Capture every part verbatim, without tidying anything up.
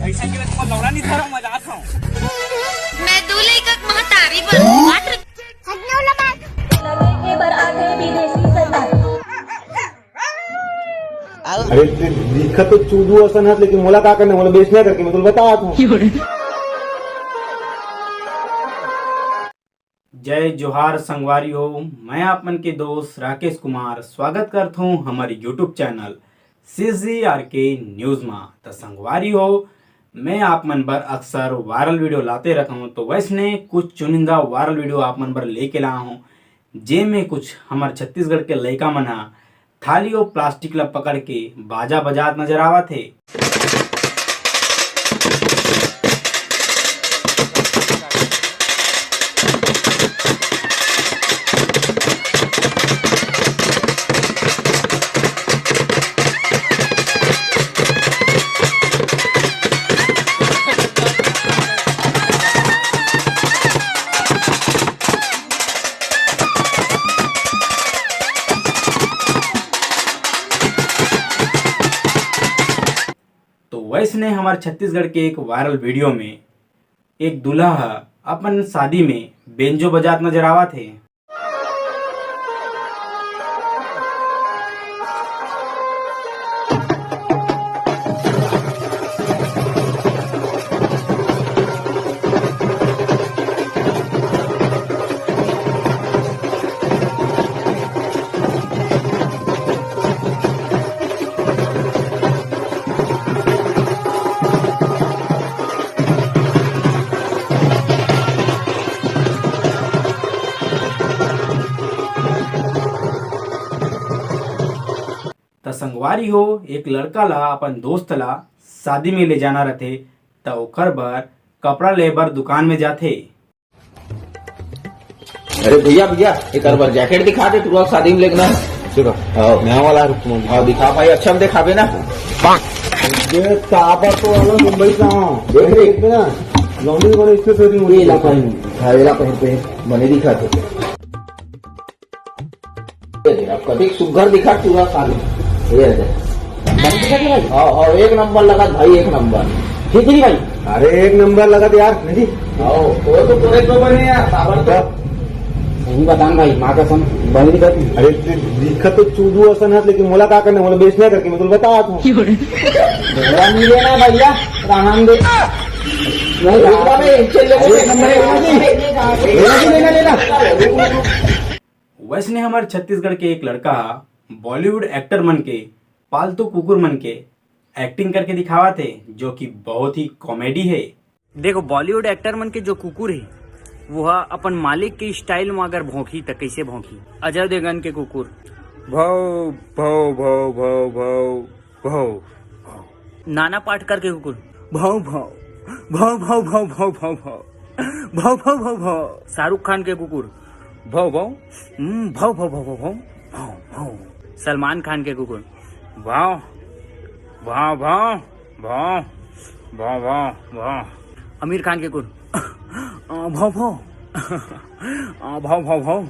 ऐसा कि मैं तुम्हारा लौड़ा नहीं था, मैं जाता हूँ। मैं दू लइका के महतारी बनहूँ। अरे, दिखत तो चूदू असन हस, लेकिन मोला का करना, मोला बेचना करके मैं तुला बतात हूँ। जय जोहार संगवारी हो, मैं आप मन के दोस्त राकेश कुमार स्वागत करत हूँ हमर YouTube channel C G R K news मा। त संगवारी हो, मैं आप मन बर अक्सर वायरल वीडियो लाते रहता हूँ, तो वैसने कुछ चुनिंदा वायरल वीडियो आप मन बर लेके लाया हूँ, जेमे कुछ हमर छत्तीसगढ़ के लइका मन ह थाली अउ प्लास्टिक ल पकड़ के बाजा बजात नजर आवत हे। तो वैसने हमर छत्तीसगढ़ के एक वायरल वीडियो में एक दूल्हा ह अपन शादी में बेंजो बजात नजर आवत हे। त संगवारी हो, एक लड़का ला अपन दोस्त ला शादी में ले जाना रथे, त ओकर बर कपड़ा ले बर दुकान में जाथे। अरे भैया, भैया, एक बार जैकेट दिखा दे, टुरा शादी में लेगना है। देखो, हाँ। नया वाला रुक, हाँ, दिखा भाई, अच्छा में दिखाबे ना। देख, काबर तो वाला मुंबई का हूँ। देख रे। देख ना, लौंडी बने इससे सही मुझे। ये ला पहन, हाँ, ये ला पहन, पहन, बने दिखा तो। ये दे, अब कभी सुग्घर दिखा टुरा शादी। ये दे। बने दिखा के भाई? हाँ, हाँ, एक नंबर लगा भाई, एक नंबर। ठीक है भाई। अरे, एक नंबर लगा यार, नहीं जी? आओ, वो तो पूरे तो बने यार, साबर तो। सही बतान भाई, माँ कसम, बने दिखा तू। अरे, दिखत तो चूदू असन हस, लेकिन मोला का करना, मोला बेचना करके मैं तुला बतात हूँ। बोला नहीं लेना भैया, राम दे। नहीं, एक बार में एक चल लेके अरे, एक नंबर है, एक नंबर है। लेना जी, लेना, लेना। वैसने हमर छत्तीसगढ़ के एक लड़का ह बॉलीवुड एक्टर मन के पालतू कुकुर मन के एक्टिंग करके दिखावत हे, जो कि बहुत ही कॉमेडी हे। देखो, बॉलीवुड एक्टर मन के जो कुकुर हे, वो ह अपन मालिक के स्टाइल में अगर भौंकी, त कैसे भौंकी? अजय देवगन के कुकुर, भौ, भौ, भौ, भौ, भौ, भौ। नाना पाटेकर के कुकुर, भौ, भौ, भौ। भौ, भौ, भौ, भौ। शाहरुख खान के कुकुर, भौ, भौ, हम्म, भौ, भौ। सलमान खान के कुकुर, भौ, भौ, भौ। भौ, भौ, भौ, भौ। आमिर खान के कुकुर, आ, भौ, भौ। आ, भौ, भौ, भौ।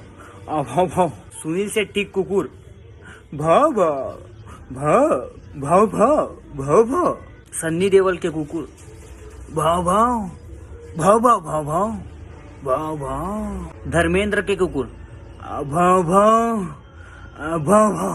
आ, भौ, भौ। सुनील शेट्टी के कुकुर, भौ, भौ, भौ। सन्नी देओल के कुकुर, भौ, भौ, भौ। धर्मेंद्र के कुकुर, आ, भौ, भौ, आ, भौ, भौ।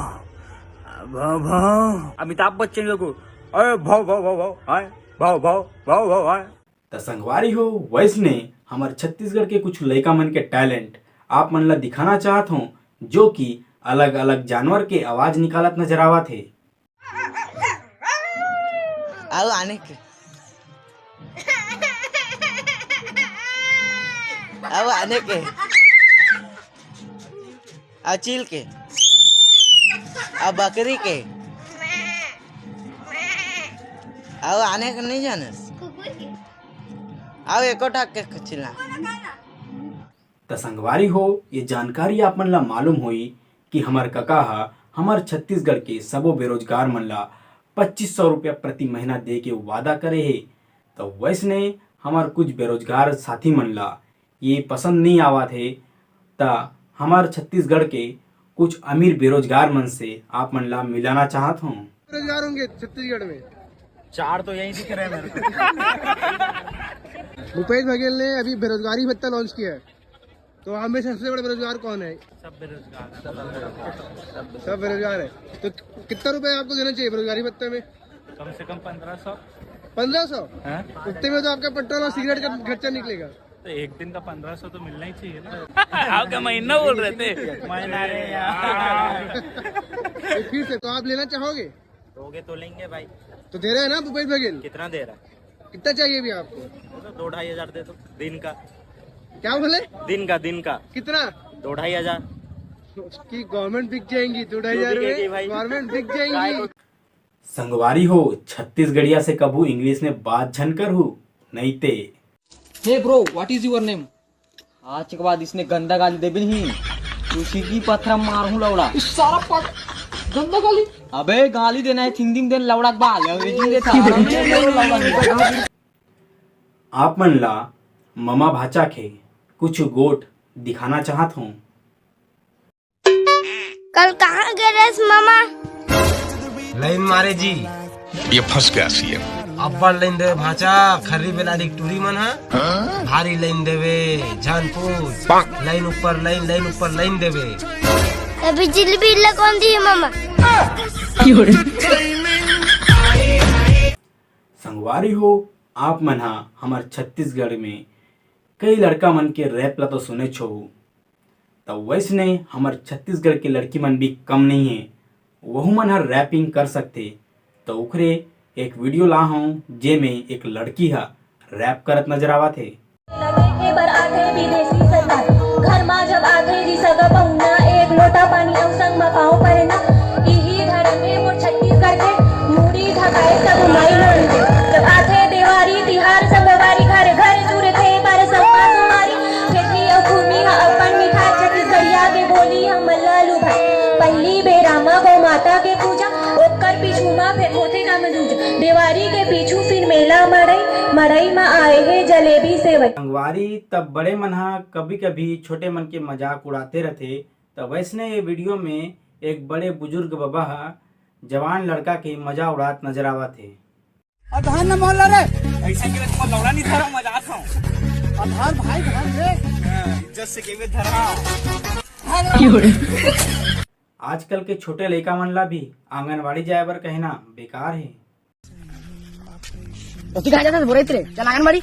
भौ, भौ। अमिताभ बच्चन के कुकुर, अरे भौ, भौ, भौ, भौ, हाय, भौ, भौ, भौ, भौ, हाय। त संगवारी हो, वैसने हमर छत्तीसगढ़ के कुछ लइका मन के टैलेंट आप मन ला दिखाना चाहत हूँ, जो कि अलग-अलग जानवर के आवाज निकालत नजर आवत हे। अउ आने के। अउ आने के। अउ चील के। अउ बकरी के। अउ आने के नहीं जानस। कुकुर के। अउ एको ठा के चिल्ला। त संगवारी हो, ये जानकारी आप मन ला मालूम होई कि हमर कका ह हमर छत्तीसगढ़ के सबो बेरोजगार मन ला पच्चीस सौ रुपया प्रति महीना दे के वादा करे हे। त वैसने हमर कुछ बेरोजगार साथी मन ला ये पसंद नहीं आवत हे, त हमर छत्तीसगढ़ के कुछ अमीर बेरोजगार मन से आप मन ला मिलाना चाहत हूँ। बेरोजगार होंगे छत्तीसगढ़ में। चार तो यहीं दिख रहे हैं मेरे को। भूपेश बघेल ने अभी बेरोजगारी भत्ता लॉन्च किया है, तो आप में से सबसे बड़ा बेरोजगार कौन है? सब बेरोजगार। सब बेरोजगार है। तो कितना रुपए आपको देना चाहिए बेरोजगारी भत्ते में? कम से कम पंद्रह सौ। पंद्रह सौ? हाँ। उतने में तो आपका पेट्रोल और सिगरेट का खर्चा निकलेगा। तो एक दिन का पंद्रह सौ तो मिलना ही चाहिए ना। आपका महीना बोल रहे थे। महीना रे यार। तो फिर से तो आप लेना चाहोगे? दोगे तो लेंगे भाई। तो दे रहे हैं ना भूपेश बघेल? कितना दे रहा है? कितना चाहिए भी आपको? तो दो ढाई हजार दे दो दिन का। क्या बोले? दिन का, दिन का। कितना? दो ढाई हजार। उसकी गवर्नमेंट बिक जाएंगी दो ढाई हजार में। गवर्नमेंट बिक जाएंगी। संगवारी हो, छत्तीसगढ़िया से कभू इंग्लिश में बात झन करहू, नहीं ते। Hey bro, what is your name? आज के बाद इसने गंदा गाली देबे नहीं, तुझी की पथरा मारहूं लौड़ा। इस सारा पट गंदा गाली। अबे गाली देना है, हिंदी में देना लौड़ा के बाल, अंग्रेजी में देता। आप मन ला ममा भाचा के कुछ गोठ दिखाना चाहत हूँ। कल कहाँ गे रेस मामा? लाइन मारे जी। ये फंस गया सीएम। अब्बड़ लाइन देवे भांचा, खर्री बेलारी टूरी मन हा। भारी लाइन देवे, जान पूछ। लाइन ऊपर लाइन, लाइन ऊपर लाइन देवे। अभी जिलेबी ला कौन दी मामा? संगवारी हो, आप मन हा हमर छत्तीसगढ़ में कई लड़का मन के रैप ला तो सुने छो, त वैसने हमर छत्तीसगढ़ के लड़की मन भी कम नहीं है, वहू मन ह रैपिंग कर सकथे। त ओखरे एक वीडियो ला हूँ, जेमे एक लड़की ह रैप करत नजर आवत हे। लगे बर आथे विदेशी सरकार, घर मा जब आथे जी सगा पहुना, एक लोटा पानी अउ संग मा पाँव परना। इही धरम हे मोर छत्तीसगढ़ के, मुड़ी झकाए सब माई लोन के। जब आथे देवारी तिहार संगवारी, घर घर जुरथे पर सम्मा संवारी। खेती अउ भूमि ह अपन मिठाय, छत्तीसगढ़िया के बोली हमन ला लुभाय। पहिली बेरा म गौ माता के पूजा, ओकर पीछू म फेर होथे काम दूजा। देवारी के पीछू फिर मेला मड़ई, मड़ई म आए हे जलेबी सेवई। संगवारी, तब बड़े मन ह कभी-कभी छोटे मन के मजाक उड़ाते रथे, त वैसने ये वीडियो में एक बड़े बुजुर्ग बबा ह जवान लड़का के मजा उड़ात नजर आवत हे। अधार न मोहल्ला रे। ऐसा के मैं तुम्हारा लौड़ा नहीं धरा, मजाक खाऊं। अधार भाई घर रे। इज्जत से केवे धरा। आजकल के छोटे लइका मन ला भी आंगनबाड़ी जाए बर कहना बेकार हे। तो तू कहाँ जाता था? बोरे तेरे, चल आंगनबाड़ी।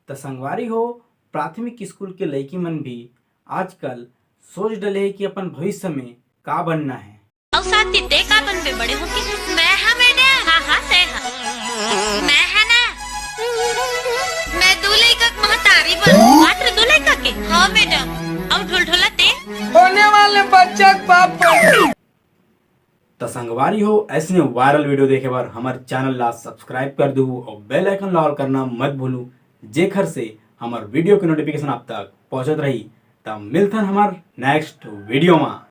त संगवारी हो, प्राथमिक स्कूल के लइकी मन भी आजकल सोच डले हे कि अपन भविष्य में का बनना हे। अउ साथी, ते का बनबे बड़े होके? मैं हा मैडम। हाँ, हाँ, तै हा। मैं हा ना। मैं दू लइका के महतारी बन। मात्र दू लइका के? हाँ मैडम। अउ ढोलढोला ते? होने वाले बच्चा के बाप बन। त संगवारी हो, ऐसने वायरल वीडियो देखे बर हमर चैनल ला सब्सक्राइब कर दू अउ बेल आइकन ला ऑल करना मत भूलू, जेखर से हमर वीडियो के नोटिफिकेशन आप तक पहुंचत रही। त मिलथन हमर नेक्स्ट वीडियो मा।